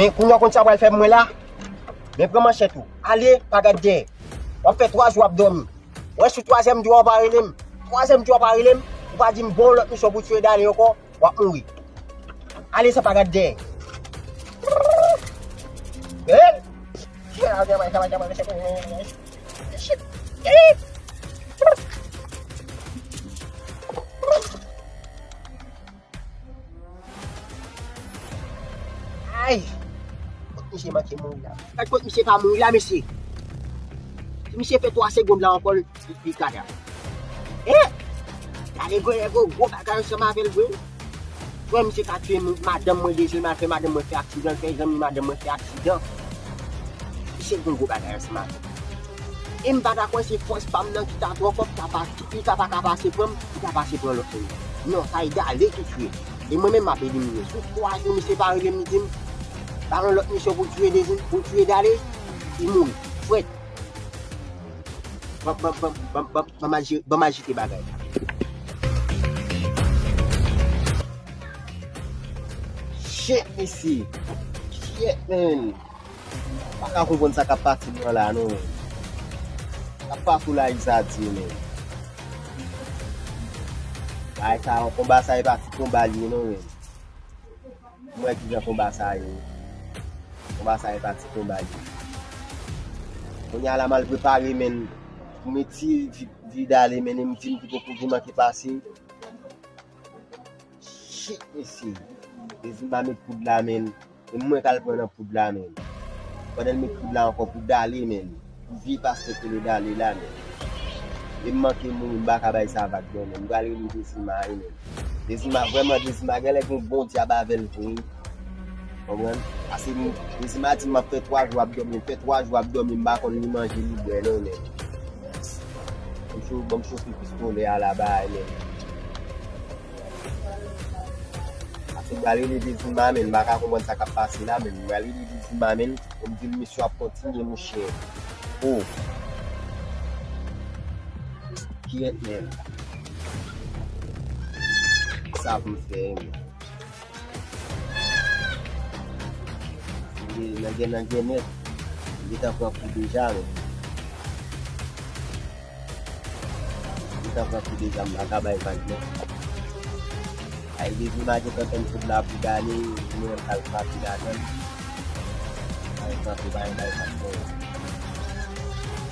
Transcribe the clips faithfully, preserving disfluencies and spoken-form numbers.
Men kounye a w konn sa w pral fè pou mwen la? Men pran manchèt ou. Ale, pa gad dèyè. W ap fè twa jou w ap dòmi. Wè, sou twazyèm jou a w pa rele m. Twazyèm jou a w pa rele m. Ou pa di m bon lòt misyon pou tire Dale ankò. W ap mouri. Ale san pa gad dèyè. Eh! Shit! Eh! Ay! Kot misye manke mouri la? Gad kot misye pa mouri la, mesye. Si misye fè twa segonn la ankò, li, li kadav. Eh! Gade gwo, gwo, gwo bagay ansanm avè l vre. Wè, misye ka tiye moun, madanm mwen deja, l mal fè madanm mwen fè aksidan, l fè zanmi madanm mwen fè aksidan. Misye gen gwo bagay ansanm avè l. E m pa ta kwè se fòs pa m nan ki ta twò fò, ki ta pa, ki ta pa ka pase pran m, ki ta pase pran lòt moun. Non, sa e Dale ki tiye. E mwen menm m ap elimine. Sou twa jou misye pa rele m, li di m, pa gen lòt misyon pou l tiye Dezi, pou l tiye Dale, li mouri. Frèt. Ban, ban, ban, ban, ban, ban m aji-, ban m ajite bagay la. Shit, mesye. Shit, man. Pa ka konprann sa k ap pase nan la, non. Sa k ap pase w la, Izadi, men. Bagay sa, konba sa, e pa ti konba li ye, non, men. M wè kijan konba sa ye. Konba sa, e pa ti konba li ye. Kounye a la, m al prepare, men. Pou m retire vi, vi Dale, men, e m di m ki poko gen manke pase. Shit, mesye. Dezi m pa met poud la, men. E mwen k al pran nan poud la, men. Pandan l met poud la ankò pou Dale, men. Pou vye pastè kele Dale la, men. E m manke mouri, m pa ka bay sa vag, non, men. M pral rele Dezima, wi, men. Dezima, vrèman, Dezima, genlè gen bon dyab avè l vre. Konprann? Paske m, Dezima di m ap fè twa jou ap dòmi, m fè twa jou ap dòmi, m pa konn ni manje, ni bwè, non, men. Ban m cho-, ban m chofe pistolè a la, bay, men. Ase m pral rele Dezima, men, m pa ka konprann sa k ap pase la, men, m pral rele Dezima, men, pou m di l misyon ap kontinye, monchè. Oh. Kiyèt, men. Sa pou m fè, men. Nan gen, nan gen nèt. M gentan pran kou deja, men. M gentan pran kou deja, m pa ka bay vag, non. Ay, depi m a gentan tann kout la pou gade, mwen menm k al frape ladan l. Ay, frape, bay, bay, frape.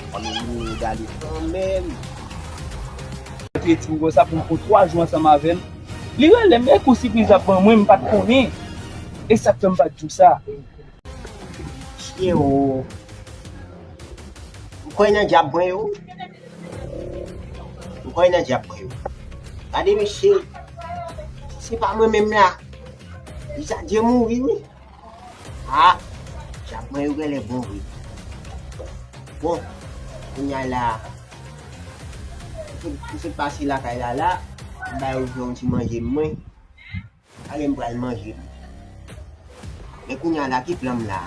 Kòm li gade kanmenm. Te di m konsa pou m pran twa jou ansanm avè l. Li rele m, e kou sipriz l ap ban mwen, m pa t konnen. E sa k fè m pa t di w sa. Chyen o. M kwè nan dyab mwen yo. M kwè nan dyab mwen yo. Gade mesye. Se pa mwen menm la. Li sa dye mouri wi. Ah, dyab mwen yo genlè bon vre. Bon, kounye a la, m sot, m sot pase lakay la la, m ba yo fè yon ti manje mwen. Ale m pral manje. Men kounye a la, ki plan m la?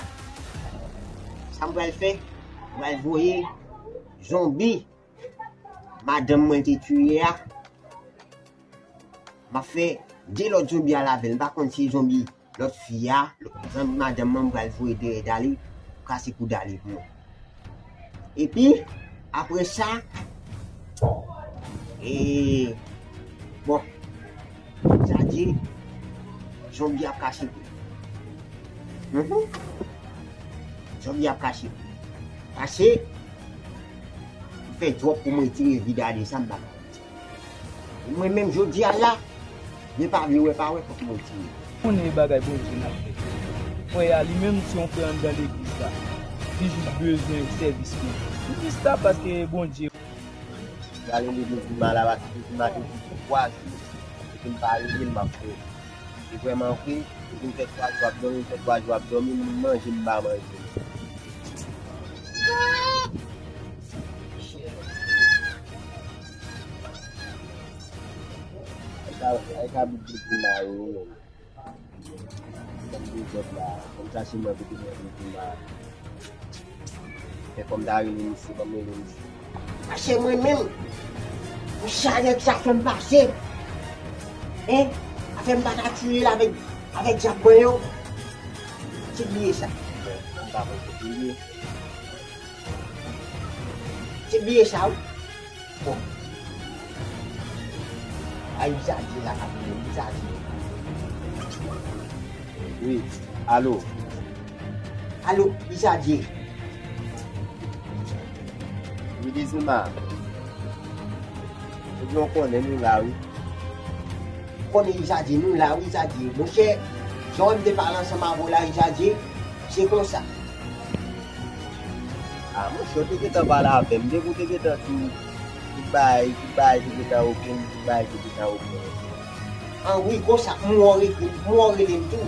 Sa m pral fè? M pral voye zonbi madanm mwen te tiye a. M ap fè de lòt zonbi al avè l. M pa konn si zonbi lòt fi a, lòt zanmi madanm mwen, m pral voye dèyè Dale, kase kou Dale pou mwen. Epi, apre sa, e, bon, sa di, zonbi ap kase kou. Mhm. Zonbi ap kase kou. Pase, m fè dwòp pou mwen retire vi Dale sa, m pa ka. Mwen menm jodi a la, men pa vle wè pa wè fòk mwen retire. Konnen e bagay Bondye n ap fè. Frè a li menm se yon frè anndan legliz la. Li jis bezwen sèvis mwen. M di sa paske Bondye. Dale legliz m al la paske m te di pou twa jou. Epi m pa rele l m ap fè. Se vrèman vre, epi m fè twa jou ap dòmi, m fè twa jou ap dòmi, m manje m pa manje. Ay ka, ay ka bout de kou la yo, menm. Kòm de zòt la, kòm sa se mwen ki te mwen de kou la. Fè kòm ta rele misye, kòm rele misye. Paske mwen menm, m chale sa fè m pase. Hein? Afè m pa ta tiye l avèk, avèk dyab mwen yo. Te bliye sa. Mwen pa konn kote l ye. Te bliye sa, wi. Bon. A Isadye la k ap rele m, Isadye. Wi, alo. Alo, Isadye. Wi, Dezima. Ebyen, w konnen nou la, wi. Konnen Isadye, nou la, wi, Isadye. Monchè, jan w wè m te pale ansanm avè w la, Isadye, se konsa. A, monchè, w te gentan pale avè m. Depi w te gentan di m, tout bagay, tout bagay te gentan oke, tout bagay te gentan oke. An wi, konsa, m wè w ekri, m wè w rele m tou.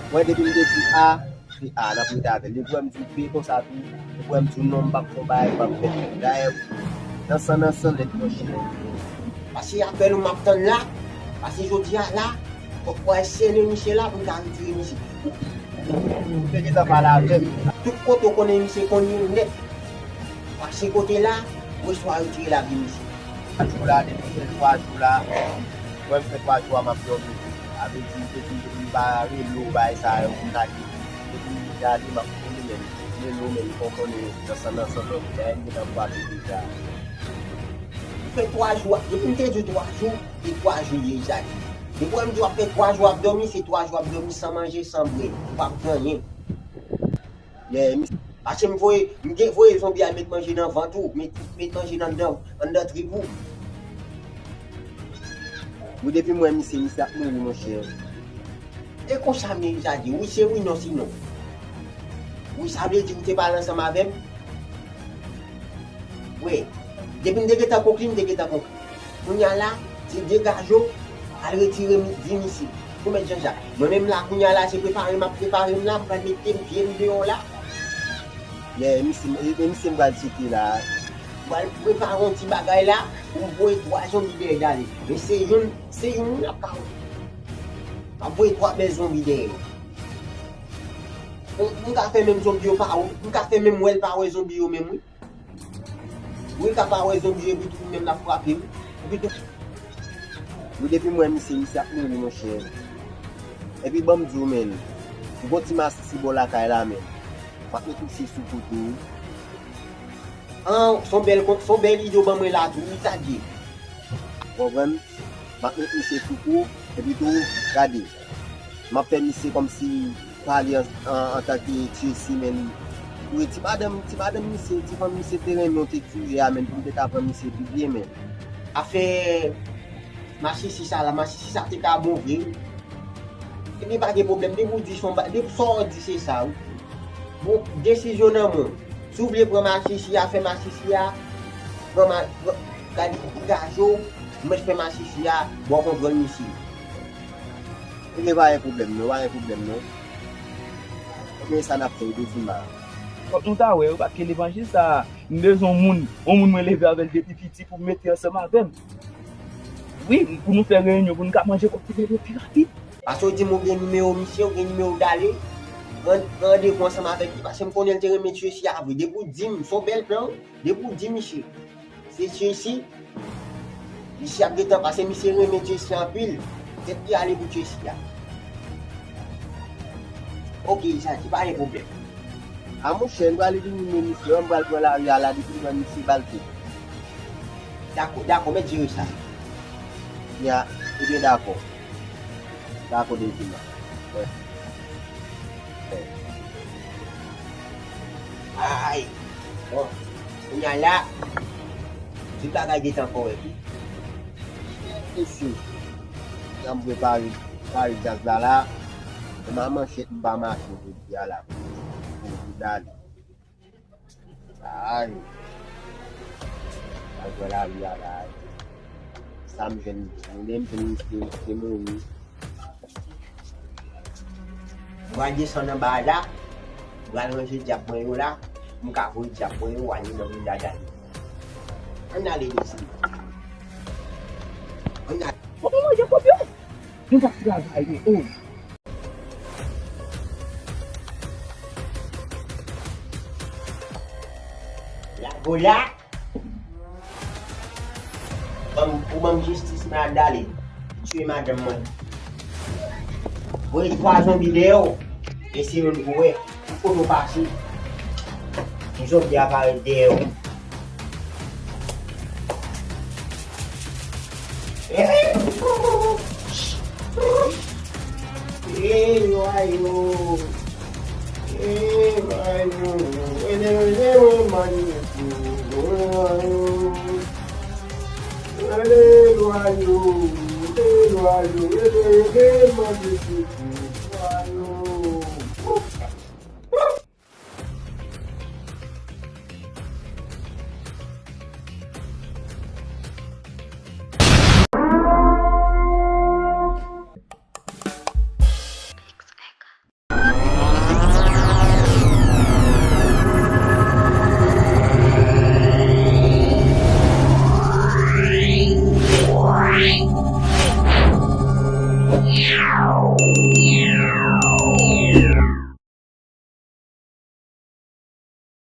Mwen, depi m te di A, se A, n ap rete avè l. Depi w wè m di B konsa tou, depi w wè m di w non, m p ap fè yon bagay, m p ap fè l. Dayè, nan san, nan san nèt, monchè. Paske apèl ou m ap tann la, paske jodi a la, fòk w al sele misye la pou n ka retire misye. Ou te gentan pale avè m. Tout kote w konnen misye konn yo nèt. Pase kote la, resevwa retire lavi misye. Twa jou la, depi fè twa jou la, mwen m fè twa jou a m ap dòmi. Sa vle di, depi, depi m pa rele w, bagay sa yo, m lage. Depi m gade, m ap konnen menm. Rele w menm, fò w konnen, nan san, nan san, lòt, dayè m gentan frape deja. Fè twa jou, depi m te di w twa jou, e twa jou l ye, Isadye. Depi w wè m di w ap fè twa jou ap dòmi, se twa jou ap dòmi san manje, san bwè. Ou p ap gen anyen. Yeah, mi- Paske m voye, m gen voye zonbi a met manje nan vant ou, met, met manje nan, nan, anndan trip ou. Wi, depi m wè misye, misye ap mouri, monchè. E konsa m ye, Isadye. Wi, se wi, non, se non. Wi, sa vle di ou te pale ansanm avè m? Wi. Depi m te gentan konkli, m te gentan konkli. Kounye a la, se degaje w, al retire mi-, vi misye. Kou mèt Janjak. Mwen menm la, kounye a la, se prepare m ap prepare m la, m pral mete m pye m deyò la. Yeah, misye, e, e misye m pral site la. M pral prepare yon ti bagay la, pou m voye twa zonbi dèyè l ale. Men se youn, se youn moun ap ka wè. M ap voye twa bèl zonbi dèyè l. M, m ka fè menm zonbi yo pa wè, m ka fè menm wè l pa wè zonbi yo menm, wi. Wi, l ka pa wè zonbi yo, epi tou li menm l ap frape, wi. Epi tou. Wi, depi m wè misye, misye ap mouri, monchè. Epi ban m di w, menn, m gon ti masisi bò lakay la, menn. M ap met misye sou kote, wi. An, s on bèl kon-, s on bèl ide w ban mwen la tou, wi, Isadye. Konprann? M ap met misye sou kou, epi tou, gade. M ap fè misye kòmsi pale an, an, antanke Tracy, menn. Wi, ti madanm, ti madanm misye, ti fanm misye te renmen w te tiye a, menn, pou m te ka pran misye pi byen, menn. Afè masisi sa la, masisi sa te ka bon vre, wi. Ebyen, pa gen pwoblèm, depi w di s on ba-, depi sa w di se sa, wi. Bon, desizyon nan men w. Si w vle pran masisi a, fè masisi a, pran ma-, pran, gade, degaje w, mèt fè masisi a, ba w kontwòl misye. Ebyen, pa gen pwoblèm non, pa gen pwoblèm non. Ebyen, sa n ap fè, Dezima. Fòk nou ta wè, yo pa t ke levanjil sa a. M bezwen yon moun, yon moun mwen leve avè l depi piti pou m mete ansanm avè m. Wi, pou nou fè reyinyon, pou nou ka manje kòb pi byen, pi rapid. Paske w di m ou gen nimewo misye, ou gen nimewo Dale. Pran, pran randevou ansanm avèk li, paske m konnen l te renmen Tracy a vre. Depi w di m, s on bèl plan, wi. Depi w di misye, se Tracy, misye ap gentan, paske misye renmen Tracy anpil. Tèt li ale pou Tracy a. Oke, Isadye, pa gen pwoblèm. A monchè, m prale vini men misye, m pral pran lari a la, depi m wè misye ba l tou. Dakò, dakò, mèt jere sa. Ya, ebyen dakò. Dakò, Dezima. Wè. Ay! Bon, kounye a la, tout bagay gentan kòrèk, wi. Mesye, jan m prepare, prepare djaz la la, e manman chèt m pa mache jodi a la. Pou, pou Dale. Ay. Al pran lari a la. Sa m jwenn, mwen menm jwenn misye, misye mouri. M pral desann anba a la, m pral ranje dyab mwen yo la, m ka voye dyab mwen yo ale nan vil Dale. Ann ale, mesye. Ann ale. Bon, mwen manje kòb yo. Nou pa travay, men, oh. La vola. Ban m, ou ban m jistis, men Dale. Li tiye madanm mwen. Voye twa zonbi dèyè w. Eseye menm pou wè. Ki kote w pase? Ki zòbye a parèt dèyè w? Elwayo, elwayo, elwayo, elwayo.